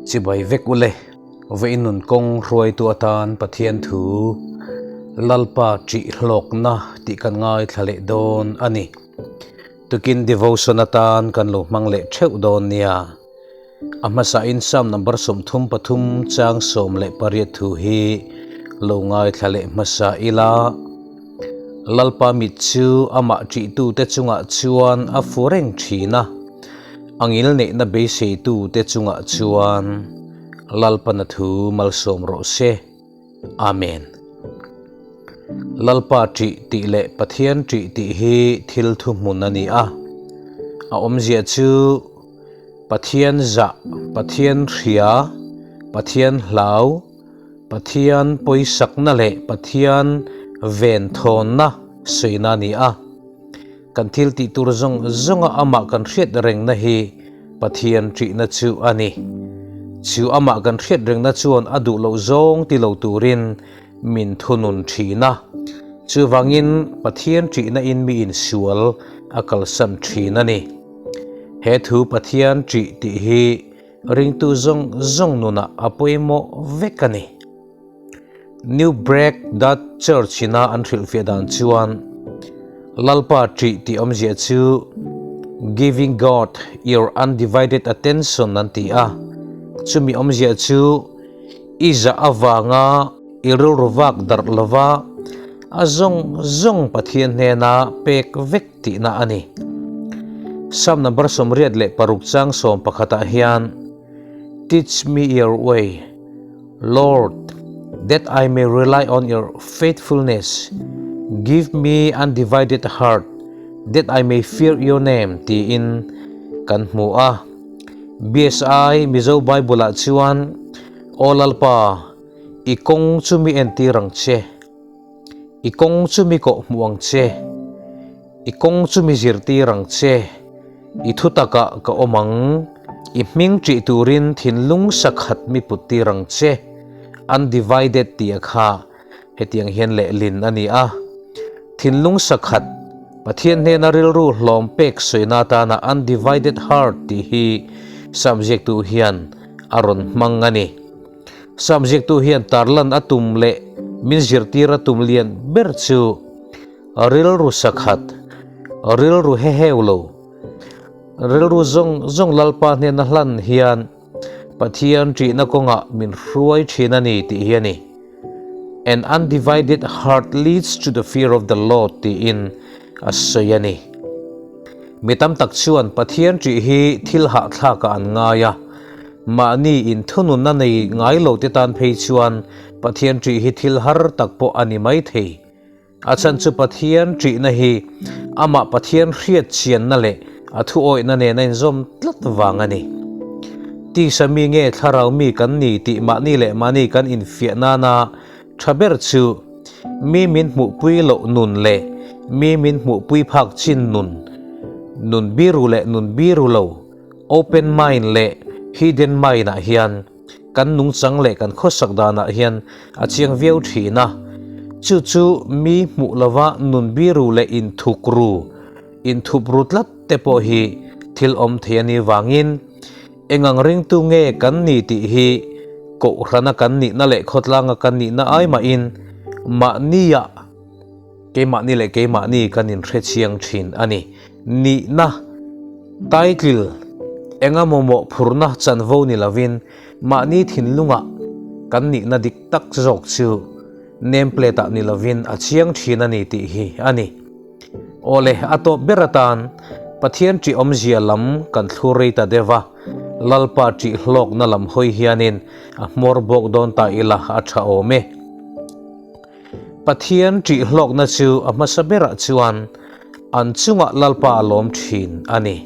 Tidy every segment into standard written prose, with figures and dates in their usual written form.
Chibai vek ule, vawiin nun kawng hruaitu atan Pathian thu Lalpa ṭih hlawkna tih kan ngaithla leh dawn a ni. Tukin devotion atan kan lo hmang leh ṭheuh dawn nia. A hmasain Psalm number 33 chang 18 thu hi lo ngaithla leh hmasa ila. Lalpa mit chu amah ṭihtute chungah chuan a fu reng ṭhin a, a ngil neihna beiseitute chungah chuan Lalpana thu malsawm rawh se. Amen. Lalpa ṭih tih leh Pathian ṭih tih hi thil thuhmun a ni a. A awmzia chu Pathian zah, Pathian hria, Pathian hlau, Pathian pawisakna leh Pathian venthawnna sawina a ni a. Kan thil tih tur zawng zawnga amah kan hriat rengna hi Pathian ṭihna chu a ni. Chu amah kan hriat rengna chuan a duh loh zawng ti lo turin min thunun ṭhin a. Chuvangin Pathian ṭihna in mi insual a kalsan ṭhin a ni. He thu Pathian ṭih tih hi ringtu zawng zawng nunah a pawimawh vek a ni. New Break dot Church ina an hrilhfiah dan chuan Lalpa ṭih tih awmzia chu Giving God your undivided attention an ti a, chumi awmzia chu i zah avanga i rilru vak darh lova a zawng zawng Pathian hnena pek vek tihna a ni. Psalm number 86 chang 11 ah hian Teach me your way, Lord, that I may rely on your faithfulness. Give me undivided heart, that I may fear your name, tiin kan hmu a. BSI Mizo Bible-ah chuan, Aw Lalpa, i kawng chu mi entir ang che. I kawng chu mi kawhhmuh ang che. I kawng chu mi zirtir ang che. I thutakah ka awm ang. I hming ṭih turin thinlung sakhat mi put tir ang che. Undivided tih a kha hetiang hian lehlin a ni a. Thinlung sakhat, Pathian hnena rilru hlawm pek sawina atana undivided heart tih hi Psalm ziaktu hian a rawn hmang a ni. Psalm ziaktu hian tarlan a tum leh min zirtir a tum lian ber chu rilru sakhat, rilru heheu lo, rilru zawng zawng Lalpa hnena hlan hian Pathian ṭihna kawngah min hruai ṭhin a ni tih hi a ni. An undivided heart leads to the fear of the Lord tiin a sawi a ni. Mi tam tak chuan Pathian ṭih hi thil hahthlakah an ngai a, mahni inthununna nei ngai lo te tan phei chuan Pathian ṭih hi thil har tak pawh a ni mai thei. A chhan chu Pathian ṭihna hi amah Pathian hriat chianna leh a thuawihna nen a inzawm tlat vang a ni. Tisa mi nge thlarau mi kan ni tih mahni leh mahni kan infiah nana tha ber chu mi min hmuhpui loh nun leh mi min hmuhpui phak chin nun, nun biru leh nun biru lo, open mind leh hidden mind ah hian kan nungchang leh kan khawsak danah hian a chiang viau thin a. Chu chu mi hmuh lova nun biru leh inthukru, inthupru tlat te pawh hi thil awm thei a nih vangin Engang ringtu nge kan ni tih hi Kohhrana kan nihna leh khawtlanga kan nihna ai mahin mahnia keimahni leh keimahni kan inhre chiang thin a ni. Nihna, title, enga mawmawh phurna chanvo ni lovin mahni thinlungah kan nihna dik tak zawk chu name plate ah ni lovin a chiang thin a ni tih hi a ni. Awle, a tawp ber atan Pathian ṭih awmzia lam kan thlur rei ta deuh a, Lalpa ṭih hlawkna lam hawi hianin a hmawr bawk dawn ta ila a ṭha awm e. Pathian ṭih hlawkna chu a hmasa berah chuan an chungah Lalpa a lawm ṭhin a ni.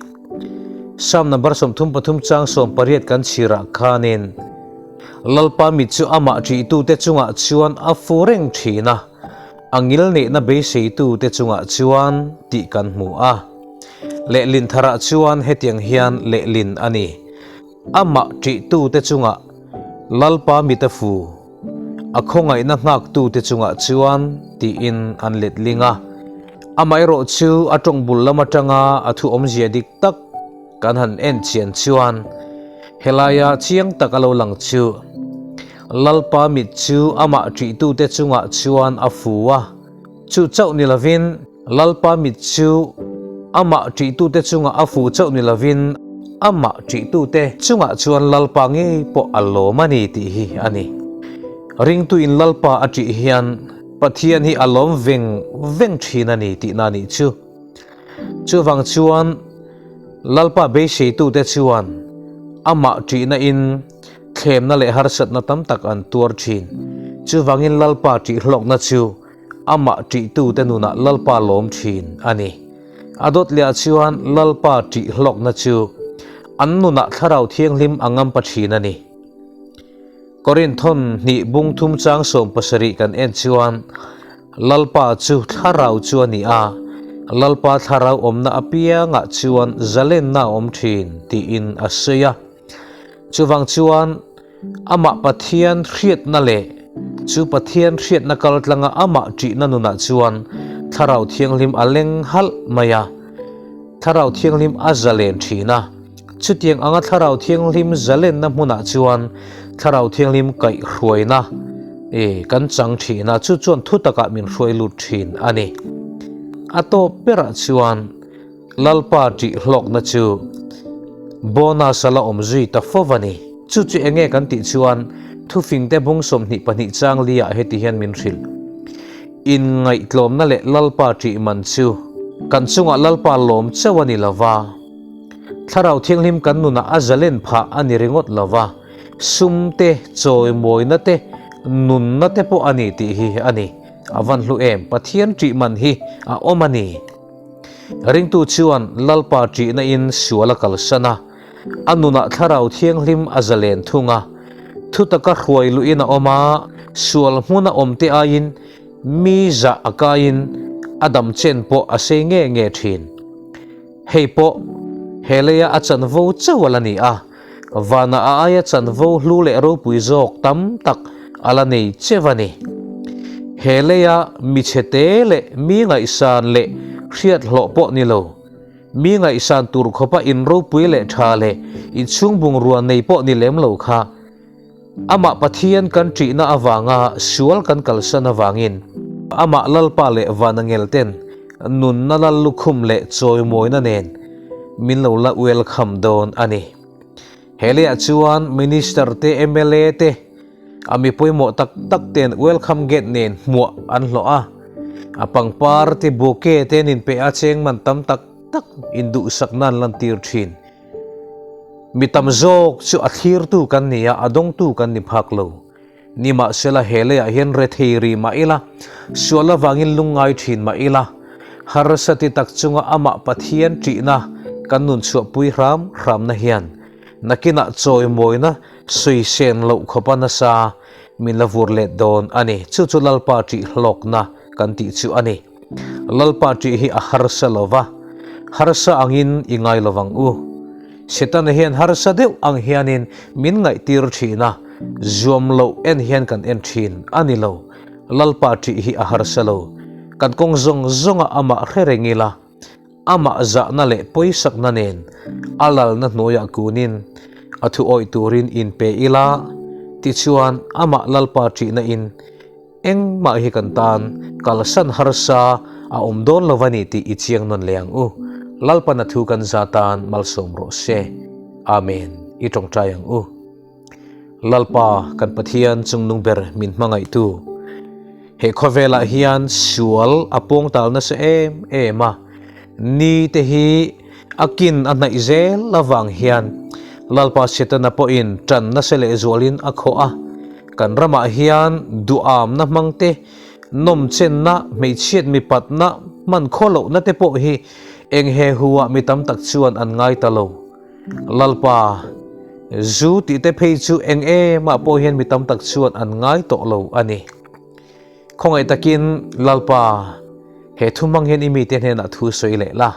Psalm number 33 chang 18 kan chhirah khanin, Lalpa mit chu amah ṭihtute chungah chuan a fu reng ṭhin a, A ngilneihna beiseitute chungah chuan tih kan hmu a. Lehlin tharah chuan hetiang hian lehlin a ni, Amah ṭihtute chungah Lalpa mit a fu, a khawngaihna nghaktute chungah chuan tiin an letling a. Amaherawh chu a ṭawng bul lam aṭanga a thu awmzia dik tak kan han en chian chuan. Helaia chiang tak a lo lang chu, Lalpa mit chu amah ṭihtute chungah chuan a fu a, chu chauh ni lovin, Lalpa mit chu amah ṭihtute chungah a fu chauh ni lovin, amah ṭihtute chungah chuan Lalpa ngei pawh a lawm a ni tih hi a ni. Ringtuin Lalpa a ṭih hian Pathian hi a lawm veng veng ṭhin a ni tihna a nih chu. Chuvang chuan Lalpa beiseitute chuan amah ṭihna in thlemna leh harsatna tam tak an tuar ṭhin. Chuvangin Lalpa ṭih hlawkna chu amah ṭihtute nunah Lalpa lawm ṭhin a ni. A dawt lehah chuan Lalpa ṭih hlawkna chu an nunah Thlarau Thianghlim a ngampa ṭhin a ni. Korinthon hnih bung thum chang 70 kan en chuan Lalpa chu thlarau chu a ni a, Lalpa thlarau awmna apiangah chuan zalenna a awm thin tiin a sawi a. Chuvang chuan amah Pathian hriatna leh chu Pathian hriatna kaltlanga amah ṭihna nunah chuan Thlarau Thianghlim a leng halh mai a, Thlarau Thianghlim a zalen thin a. Chutiang anga Thlarau Thianghlim zalenna hmunah chuan Thlarau Thianghlim kaihhruaina e kan chang thin a, chu chuan thu takah min hruai lut thin a ni. A tawp berah chuan Lalpa tih hlawkna chu bonus a la awm zui ta fo a ni. Chu chu enge kan tih chuan thufingte bung 22 chang liah heti hian min hrilh. Inngaihtlawmna leh Lalpa tih man chu kan chungah Lalpa lawm chauh a ni lova, Thlarau Thianghlim kan nunah a zalen phah a ni ringawt lo va, sum te, chawimawina te, nunna te pawh a ni tih hi a ni. A van hlu em? Pathian ṭih man hi a awm a ni. Ringtu chuan Lalpa ṭihna in sual a kalsan a, a nunah Thlarau Thianghlim a zalen thung a, thutaka hruai luhin a awm a, sual hmuna awm te aiin mi zah a kaiin a dam chen pawh a sei nge nge ṭhin. Hei pawh he leia a chanvo chauh a la ni a, vana a aia chanvo hlu leh ropui zawk tam tak a la nei cheu a ni. He leia mi chhete leh mi ngaihsan leh hriat hlawh pawh ni lo, mi ngaihsan tur khawpa in ropui leh tha leh inchhung bungrua nei pawh ni lem lo kha, Amah Pathian kan ṭihna avanga sual kan kalsan avangin Amah Lalpa leh Vanangel ten nunna lal lukhum leh chawimawina nen min lo la welcome dawn a ni. He leiah chuan Minister te, mla te, a mi pawimawh tak tak ten welcome gate nen hmuah an hlawh a, a pangpar te, bouquet te an inpeh a, cheng man tam tak tak induhsakna an lantir thin. Mi tam zawk chu a thlirtu kan ni a, a dawngtu kan ni phak lo. Nimahsela he leiah hian rethei rih mah ila, sual avangin lungngai thin mah ila, harsa ti tak chunga amah Pathian ṭihna kan nun chhuahpui hram hramna hian nakinah chawimawina sawi sen loh khawpa nasa min la vur let dawn a ni. Chu chu Lalpa ṭih hlawkna kan tih chu a ni. Lalpa ṭih hi a harsa lo va, harsa angin i ngai lo vang u. Setana hian harsa deuh ang hianin min ngaihtir ṭhin a, zuam loh en hian kan en ṭhin a ni lo. Lalpa ṭih hi a harsa lo. Kan kawng zawng zawnga amah hre reng ila, amah zahna leh pawisakna nen a lalna hnuaiah kunin a thu awih turin inpe ila, tichuan amah Lalpa ṭihna in Engmah hi kan tan kalsan harsa a awm dawn lo a ni tih i chiang nawn leh ang u. Lalpan a thu kan za tan malsawm rawh se. Amen. I tawngtai ang u. Lalpa kan Pathian chungnung ber min hmangaihtu. He khawvelah hian sual a pawng tal nasa em em a. Ni te hi a kin a hnaih zel avang hian Lalpa Setana pawhin tan nasa lehzualin a khawh a. Kan ramah hian duhamna hmang te, nawmchenna, hmeichhiat mipatna, hman khaw lohna te pawh hi eng he hu ah mi tam tak chuan an ngai ta lo. Lalpa, zu tih te phei chu eng emah pawh hian mi tam tak chuan an ngai tawh lo a ni. Khawngaih takin Lalpa, he thu hmang hian i mite hnenah thu sawi leh la.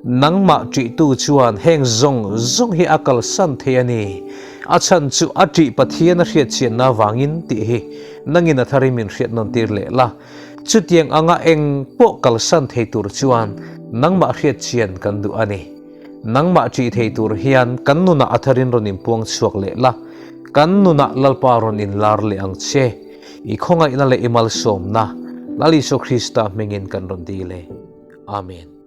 Nangmah ṭihtu chuan heng zawng zawng hi a kalsan thei a ni. A chhan chu a ṭih Pathian a hriatchianna avangin tih hi nangin a tharin min hriat nawn tir leh la. Chutiang anga eng pawh kalsan thei tur chuan nangmah hriatchian kan duh a ni. Nangmah ṭih thei tur hian kan nunah a tharin rawn inpuang chhuak leh la, kan nunah Lalpa rawn inlar leh ang che. I khawngaihna leh i malsawmna Lal Isua Krista hmingin kan rawn dil e. Amen.